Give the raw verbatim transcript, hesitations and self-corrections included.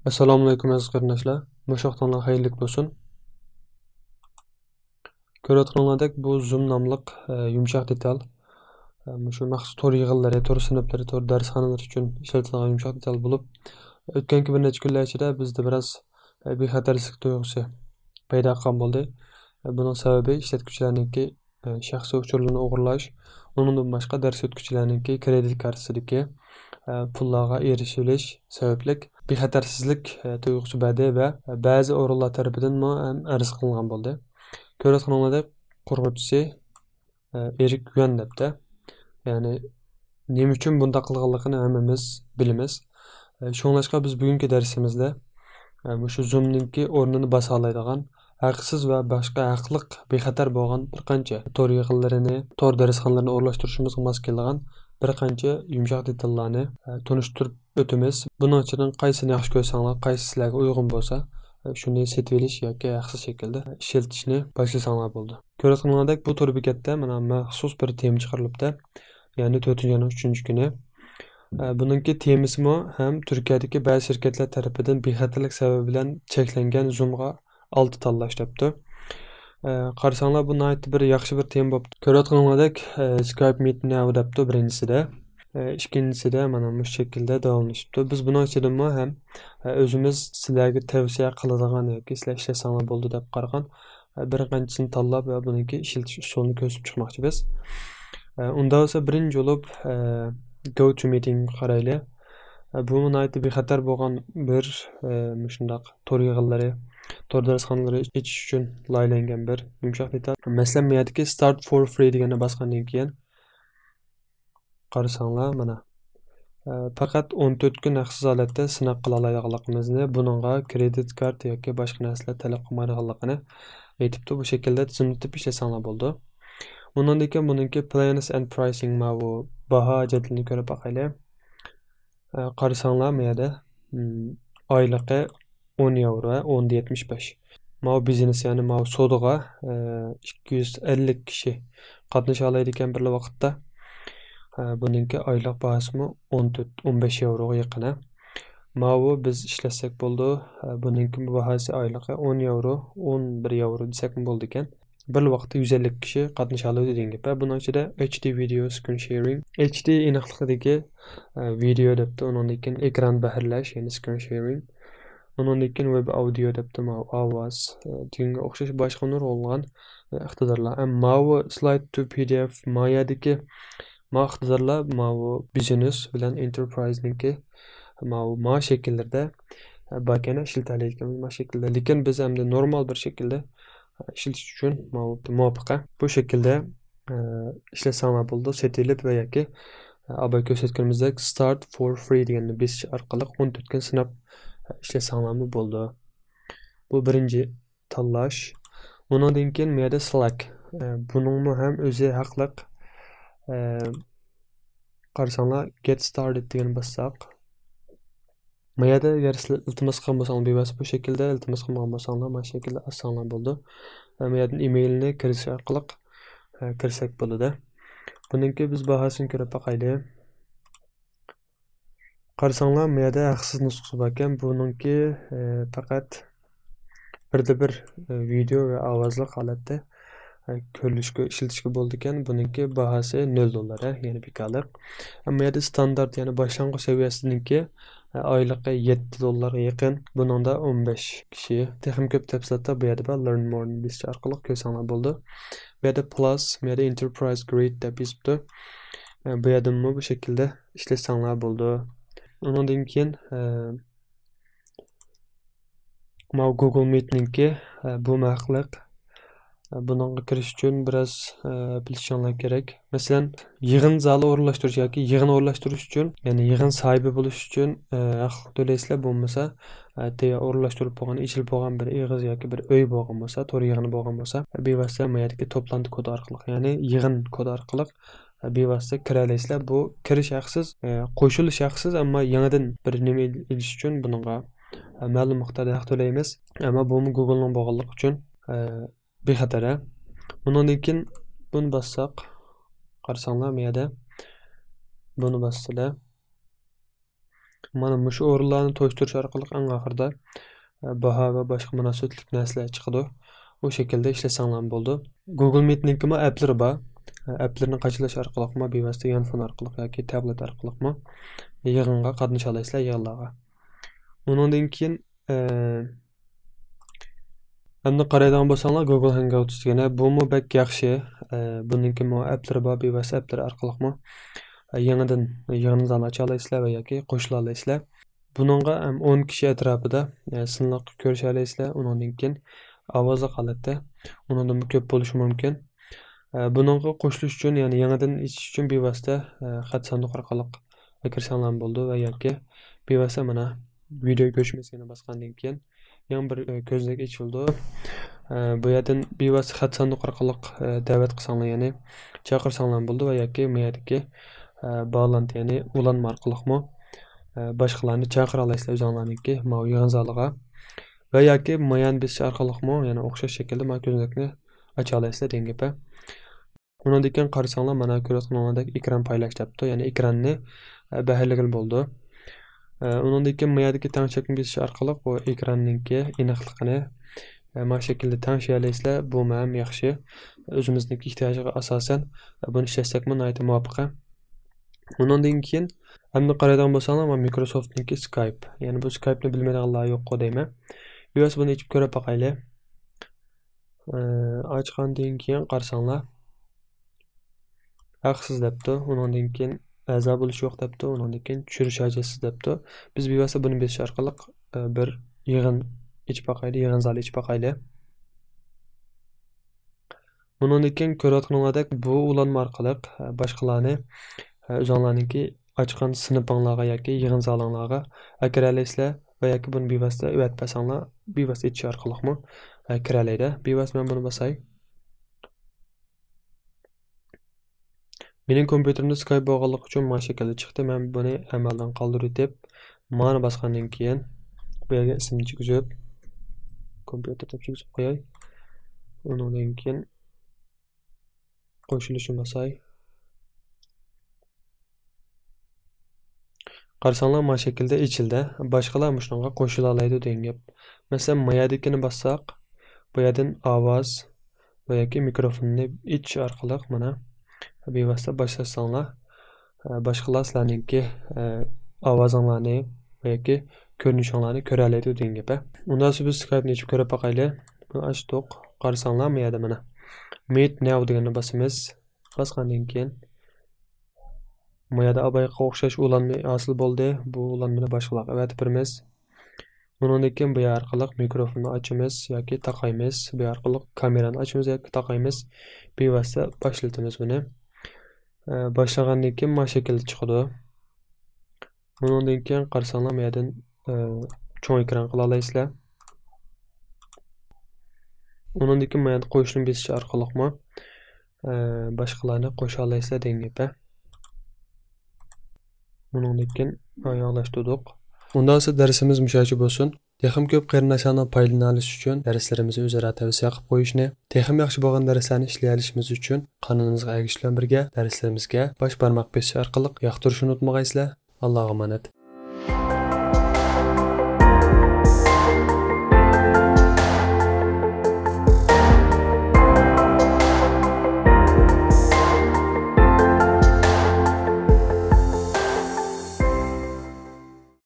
ئەسسالامۇئەلەيكۇم ئەزىز قېرىنداشلار، مۇشۇ ۋاقتىڭلار خەيرلىك بولسۇن. كۆرۈۋاتقىنىڭلاردەك بۇ زۇم ناملىق، ئە، يۇمشاق دېتال، ئە، مۇشۇ مەخسۇس تور يىغىنلىرى، تور سىنىپلىرى، تور دەرسخانىلىرى ئۈچۈن ئىشلىتىلىدىغان يۇمشاق دېتال بولۇپ، ئۆتكەنكى بىر نەچچە كۈنلەر ئىچىدە بىزدە بىراز، ئە، بىخەتەرلىك تۇيغۇسى پەيدا قىلغان بولدى. ئە، بۇنىڭ سەۋەبى ئىشلەتكۈچىلەرنىڭكى، ئە، شەخسىي ئۇچۇرلىرىنى ئوغرىلاش، ئۇنىڭدىن باشقا دەرس ئۆتكۈچىلەرنىڭكى كرېدىت كارتىسىدىكى، ئە، پۇللارغا ئېرىشىۋېلىش سەۋەبلىك بىخەتەرسىزلىك، ئە، تۇيغۇسى بەردى ۋە بەزى ئورۇنلار تەرىپىدىنمۇ ھەم ئەرز قىلىنغان بولدى. كۆرۈۋاتقىنىڭلاردەك قۇرغۇچىسى، ئە، ئېرىك يۈەن دەپتۇ. يەنى نېمە ئۈچۈن بۇنداق قىلغانلىقىنى ھەممىمىز بىلىمىز. ئە، شۇڭلاشقا بىز بۈگۈنكى دەرسىمىزدە، ئە، مۇشۇ زۇمنىڭكى ئورنىنى باسالايدىغان ھەقسىز ۋە باشقا ھەقلىق بىخەتەر بولغان بىر قانچە تور يىغىنلىرىنى، تور دەرسخانىلىرىنى ئورۇنلاشتۇرۇشىمىزغا ماس كېلىدىغان بىر قانچە يۇمشاق دېتاللارنى، ئە، تونۇشتۇرۇپ ئۆتىمىز. بۇنىڭ ئىچىدىن قايسىنى ياخشى كۆرسەڭلار، قايسى سىلەرگە ئۇيغۇن بولسا، ئە، شۇنى سېتىۋېلىش ياكى ھەقسىز شەكىلدە ئىشلىتىشنى باشلىساڭلار بولىدۇ. كۆرۈۋاتقىنىڭلاردەك بۇ تور بېكەتتە مانا مەخسۇس بىر تېما چىقىرىلىپتۇ. يەنى تۆتىنچى ئاينىڭ ئۈچىنچى كۈنى. ئە، بۇنىڭكى تېمىسىمۇ ھەم تۈركىيەدىكى بەزى شىركەتلەر تەرىپىدىن بىخەتەرلىك سەۋەبى بىلەن چەكلەنگەن زۇمغا ئالتە تاللاش دەپتۇ. ئە، قارىساڭلار، بۇ ناھايىتى بىر ياخشى بىر تېما بوپتۇ. كۆرۈۋاتقىنىڭلاردەك، ئە، سكايپ مىت ناۋ دەپتۇ بىرىنچىسىدە. ئە، ئىككىنچىسىدە مانا مۇشۇ شەكىلدە داۋاملىشىپتۇ. بىز بۇنىڭ ئىچىدىمۇ ھەم، ئە، ئۆزىمىز سىلەرگە تەۋسىيە قىلىدىغان ياكى سىلەر ئىشلەتسەڭلار بولىدۇ دەپ قارىغان، ئە، بىر قانچىسىنى تاللاپ ۋە بۇنىڭكى ئىشلىتىش ئۇسۇلىنى كۆرسىتىپ چىقماقچى بىز. ئە، ئۇندا بولسا بىرىنچى بولۇپ، ئە، گو تو مىتىڭ قارايلى. ئە، بۇمۇ ناھايىتى بىخەتەر بولغان بىر، ئە، مۇشۇنداق تور يىغىنلىرى، تور دەرسخانىلىرى ئېچىش ئۈچۈن لايىھەلەنگەن بىر يۇمشاق دېتال. مەسىلەن، بۇ يەردىكى ستارت فور فرى دېگەننى باسقاندىن كېيىن قارىساڭلار، مانا، ئە، پەقەت ئون تۆت كۈن ھەقسىز ھالەتتە سىناق قىلالايدىغانلىقىمىزنى، بۇنىڭغا كرېدىت كارت ياكى باشقا نەرسىلەر تەلەپ قىلمايدىغانلىقىنى ئېيتىپتۇ. بۇ شەكىلدە تىزىملىتىپ ئىشلەتسەڭلار بولىدۇ. ئۇنىڭدىن كېيىن بۇنىڭكى پلانس ئەند پرايسىڭ، ماۋۇ باھا جەدۋىلىنى كۆرۈپ باقايلى. ئە، قارىساڭلار، ما يەردە، م، ئايلىقى ئون ياۋرو، ئوندا يەتمىش بەش. ماۋۇ بىزنېس، يەنى ماۋۇ سودىغا، ئە، ئىككى يۈز ئەللىك كىشى قاتنىشالايدىكەن بىرلا ۋاقىتتا. ئە، بۇنىڭكى ئايلىق باھاسىمۇ ئون تۆت، ئون بەش ياۋروغا يېقىن، ھە. ماۋۇ بىز ئىشلەتسەك بولىدۇ. ئە، بۇنىڭكى باھاسى ئايلىقى ئون ياۋرو، ئون بىر ياۋرو دېسەكمۇ بولىدىكەن. بىر ۋاقىتتا يۈز ئەللىك كىشى قاتنىشالايدۇ دېگەن گەپ. ھە، بۇنىڭ ئىچىدە ئەيچ دى ۋىدېئو سكرىن شېرىڭ، ئەيچ دى ئېنىقلىقىدىكى، ئە، ۋىدېئو دەپتۇ. ئۇنىڭدىن كېيىن ئېكران بەھرىلەش، يەنى سكرىن شېرىڭ. ئۇنىڭدىن كېيىن ۋېب ئاۋدىيو دەپتۇ، ماۋۇ ئاۋاز، ئە، دېگەنگە ئوخشاش باشقا نۇرغۇنلىغان، ئە، ئىقتىدارلار. ئەمما ماۋۇ سلايد تو پى دى ئېف، ما يەردىكى ما ئىقتىدارلار، ماۋۇ بىزنېس بىلەن ئېنتېرپرايزنىڭكى ماۋۇ ما شەكىللىرىدە، ئە، باركەن، ئىشلىتەلەيدىكەن ما شەكىلدە. لېكىن بىز ئەمدى نورمال بىر شەكىلدە، ئە، ئىشلىتىش ئۈچۈن ماۋۇ مۇۋاپىق. بۇ شەكىلدە، ئە، ئىشلەتسەڭلار بولىدۇ، سېتىلىپ ۋە ياكى، ئە، ئاباي كۆرسەتكىنىمىزدەك ستارت فور فرى دېگەننى بېسىش ئارقىلىق ئون تۆت كۈن سىناپ، ئە، ئىشلەتسەڭلارمۇ بولىدۇ. بۇ بىرىنچى تاللاش. ئۇنىڭدىن كېيىن ما يەردە سېلېكت. ئە، بۇنىڭمۇ ھەم ئۆزى ھەقلىق. ئە، قارىساڭلار، گېت ستارتېد دېگەننى باسساق، ما يەردە ئەگەر سىلەر ئىلتىماس قىلغان بولساڭلار، بىۋاسىتە بۇ شەكىلدە، ئىلتىماس قىلمىغان بولساڭلار، ما شەكىلدە ئاسساڭلار بولىدۇ. ئە، ما يەردىن ئىمېيلنى كىرىزىش ئارقىلىق، ئە، كىرسەك بولىدۇ. بۇنىڭكى بىز باھاسىنى كۆرۈپ باقايلى. قارىساڭلار، ما يەردە ھەقسىز نۇسخىسى باركەن. بۇنىڭكى، ئە، پەقەت بىردە بىر، ئە، ۋىدېئو ۋە ئاۋازلىق ھالەتتە، ئە، كۆرۈلۈشكە، ئىشلىتىشكە بولىدىكەن. بۇنىڭكى باھاسى نۆل دوللار، ھە، يەنى بىكارلىق. ئەمما يەردە ستاندارت، يەنى باشلانغۇچ سەۋىيەسىدىكى، ئە، ئايلىقى يەتتە دوللارغا يېقىن. بۇنىڭدا ئون بەش كىشى. تېخىمۇ كۆپ تەپسىلاتلار بۇ يەردە بار. لېرن مورنى بېسىش ئارقىلىق كۆرسەڭلار بولىدۇ. بۇ يەردە پلۇس، بۇ يەردە ئېنتېرپرايز گرېيد دەپ يېزىپتۇ. ئە، بۇ يەردىمۇ بۇ شەكىلدە ئىشلەتسەڭلار بولىدۇ. ئۇنىڭدىن كېيىن، ئە، ماۋۇ گۇگل مىتنىڭكى، ئە، بۇمۇ ھەقلىق. ئە، بۇنىڭغا كىرىش ئۈچۈن بىراز، ئە، بىلىشىڭلار كېرەك. مەسىلەن، يىغىن زالى ئورۇنلاشتۇرۇش ياكى يىغىن ئورۇنلاشتۇرۇش ئۈچۈن، يەنى يىغىن ساھىبى بولۇش ئۈچۈن، ئە، ھەقلىق تۆلەيسىلەر، بولمىسا، ئە، تەييار ئورۇنلاشتۇرۇپ بولغان، ئېچىلىپ بولغان بىر ئېغىز ياكى بىر ئۆي بولغان بولسا، تور يىغىنى بولغان بولسا، بىۋاسىتە ما يەردىكى توپلاندى كودى ئارقىلىق، يەنى يىغىن كودى ئارقىلىق بىۋاسىتە كىرەلەيسىلەر. بۇ كىرىش ھەقسىز، ئە، قوشۇلۇش ھەقسىز، ئەمما يېڭىدىن بىر نېمە ئېلىش ئۈچۈن بۇنىڭغا، ئە، مەلۇم مىقداردا ھەق تۆلەيمىز. ئەمما بۇمۇ گۇگلنىڭ بولغانلىقى ئۈچۈن، ئە، بىخەتەر. ئۇنىڭدىن كېيىن بۇنى باسساق، قارىساڭلار، ما يەردە بۇنى باسسىلەر. مانا مۇشۇ ئورۇنلارنى توشتۇرۇش ئارقىلىق ئەڭ ئاخىرىدا، ئە، باھا ۋە باشقا مۇناسىۋەتلىك نەرسىلەر چىقىدۇ. ئۇ شەكىلدە ئىشلەتسەڭلارمۇ بولىدۇ. گوگل مىتنىڭكىمۇ ئەپلىرى بار. ئە، ئەپلىرىنى قاچىلاش ئارقىلىقمۇ، بىۋاسىتە يانفون ئارقىلىق ياكى تابلېت ئارقىلىقمۇ يىغىنغا قاتنىشالايسىلەر، يىغىنلارغا. ئۇنىڭدىن كېيىن، ئە، ئەمدى قارايدىغان بولساڭلار، گوگل ھەنگئاۋتس دېگەنە، بۇمۇ بەك ياخشى. ئە، بۇنىڭكىمۇ ئەپلىرى بار، بىۋاسىتە ئەپلىرى ئارقىلىقمۇ، ئە، يېڭىدىن يىغىن زالى ئاچالايسىلەر ۋە ياكى قوشۇلالايسىلەر. بۇنىڭغا ھەم ئون كىشى ئەتراپىدا، ئە، سىنلىق كۆرۈشەلەيسىلەر. ئۇنىڭدىن كېيىن ئاۋازلىق ھالەتتە، ئۇنىڭدىنمۇ كۆپ بولۇشى مۇمكىن. ئە، بۇنىڭغا قوشۇلۇش ئۈچۈن، يەنى يېڭىدىن ئېچىش ئۈچۈن بىۋاسىتە، ئە، خەت ساندۇق ئارقىلىق كىرسەڭلارمۇ بولىدۇ ۋە ياكى بىۋاسىتە مانا ۋىدېئو كۆچۈرمىسىگە باسقاندىن كېيىن يېڭى بىر، ئە، كۆزنەك ئېچىلىدۇ. ئە، بۇ يەردىن بىۋاسىتە خەت ساندۇق ئارقىلىق، ئە، دەۋەت قىلساڭلار، يەنى چاقىرساڭلار بولىدۇ ۋە ياكى ما يەردىكى، ئە، باغلانتى، يەنى ئۇلانما ئارقىلىقمۇ، ئە، باشقىلارنى چاقىرالايسىلەر ئۆزۈڭلارنىڭكى ماۋۇ يىغىن زالىغا. ۋە ياكى ما يەرنى بېسىش ئارقىلىقمۇ يەنە ئوخشاش شەكىلدە مانا كۆزنەكنى ئاچالايسىلەر دېگەن گەپ. ئۇنىڭدىن كېيىن قارىساڭلار، مانا كۆرۈۋاتقىنىڭلاردەك ئېكران پايلاش دەپتۇ، يەنى ئېكراننى، ئە، بەھرىلىگىلى بولىدۇ. ئە، ئۇنىڭدىن كېيىن ما يەردىكى تەڭ چەكنى بېسىش ئارقىلىق بۇ ئېكراننىڭكى ئېنىقلىقىنى، ئە، ما شەكىلدە تەڭشىيەلەيسىلەر، بۇمۇ ھەم ياخشى. ئۆزىمىزنىڭكى ئېھتىياجىغا ئاساسەن، ئە، بۇنى ئىشلەتسەكمۇ ناھايىتى مۇۋاپىق. ئۇنىڭدىن كېيىن ئەمدى قارايدىغان بولساڭلار، مانا مىكروسوفتنىڭكى سكايپ. يەنى بۇ سكايپنى بىلمەيدىغانلار يوققۇ دەيمەن. بىۋاسىتە بۇنى ئېچىپ كۆرۈپ باقايلى. ئە، ئاچقاندىن كېيىن قارىساڭلار، ھەقسىز دەپتۇ. ئۇنىڭدىن كېيىن ئەزا بولۇش يوق دەپتۇ. ئۇنىڭدىن كېيىن چۈشۈرۈش ھاجەتسىز دەپتۇ. بىز بىۋاسىتە بۇنى بېسىش ئارقىلىق، ئە، بىر يىغىن ئېچىپ باقايلى، يىغىن زالى ئېچىپ باقايلى. ئۇنىڭدىن كېيىن كۆرۈۋاتقىنىڭلاردەك بۇ ئۇلانما ئارقىلىق، ئە، باشقىلارنى، ئە، ئۆزۈڭلارنىڭكى ئاچقان سىنىپىڭلارغا ياكى يىغىن زالىڭلارغا ئەكىرەلەيسىلەر ۋە ياكى بۇنى بىۋاسىتە ئەۋەتىپ بەرسەڭلار، بىۋاسىتە ئېچىش ئارقىلىقمۇ، ئە، كىرەلەيدۇ. بىۋاسىتە مەن بۇنى باساي. مېنىڭ كومپيۇتېرىمدا سكايپ بولغانلىقى ئۈچۈن مانا شەكىلدە چىقتى. مەن بۇنى ئەمەلدىن قالدۇرۇۋېتىپ، مانا باسقاندىن كېيىن بۇ يەرگە ئىسىمنى كىرگۈزۈپ، كومپيۇتېر دەپ كىرگۈزۈپ قوياي. ئۇنىڭدىن كېيىن قوشۇلۇشنى باساي. قارىساڭلار، مانا شەكىلدە ئېچىلدى. باشقىلار مۇشۇنىڭغا قوشۇلالايدۇ دېگەن گەپ. مەسىلەن، ما يەردىكىنى باسساق، بۇ يەردىن ئاۋاز، بۇ يەردىكى مىكروفوننى ئېچىش ئارقىلىق مانا بىۋاسىتە باشلاتساڭلار، ئە، باشقىلار سىلەرنىڭكى، ئە، ئاۋازىڭلارنى ۋە ياكى كۆرۈنۈشۈڭلارنى كۆرەلەيدۇ دېگەن گەپ. ئۇنداق بولسا بىز سكايپنى ئېچىپ كۆرۈپ باقايلى. بۇنى ئاچتۇق. قارىساڭلار، ما يەردە مانا مىت ناۋ دېگەننى باسىمىز. باسقاندىن كېيىن، ما يەردە ئابايغا ئوخشاش ئۇلانما ھاسىل بولدى. بۇ ئۇلانمىنى باشقىلارغا ئەۋەتىپ بېرىمىز. ئۇنىڭدىن كېيىن بۇ يەر ئارقىلىق مىكروفوننى ئاچىمىز ياكى تاقايمىز. بۇ يەر ئارقىلىق كامېرانى ئاچىمىز ياكى تاقايمىز. بىۋاسىتە باشلىتىمىز بۇنى. ئە، باشلىغاندىن كېيىن ما شەكىلدە چىقىدۇ. ئۇنىڭدىن كېيىن قارىساڭلار، ما يەردىن، ئە، چوڭ ئېكران قىلالايسىلەر. ئۇنىڭدىن كېيىن ما يەردە قوشۇلما بېسىش ئارقىلىقمۇ، ئە، باشقىلارنى قوشالايسىلەر دېگەن گەپ. ئۇنىڭدىن كېيىن ئاياغلاشتۇردۇق. ئۇنداق بولسا دەرسىمىز مۇشۇ يەرچە بولسۇن. تېخىمۇ كۆپ قېرىنداشلارنىڭ پايدىلىنالىشى ئۈچۈن دەرسلىرىمىزنى ئۆزئارا تەۋسىيە قىلىپ قويۇشنى، تېخىمۇ ياخشى بولغان دەرسلەرنى ئىشلىيەلىشىمىز ئۈچۈن قانىلىمىزغا ئەگىشىش بىلەن بىرگە دەرسلىرىمىزگە باش بارماق بېسىش ئارقىلىق ياقتۇرۇشنى ئۇنتۇمىغايسىلەر. ئاللاغا ئامانەت.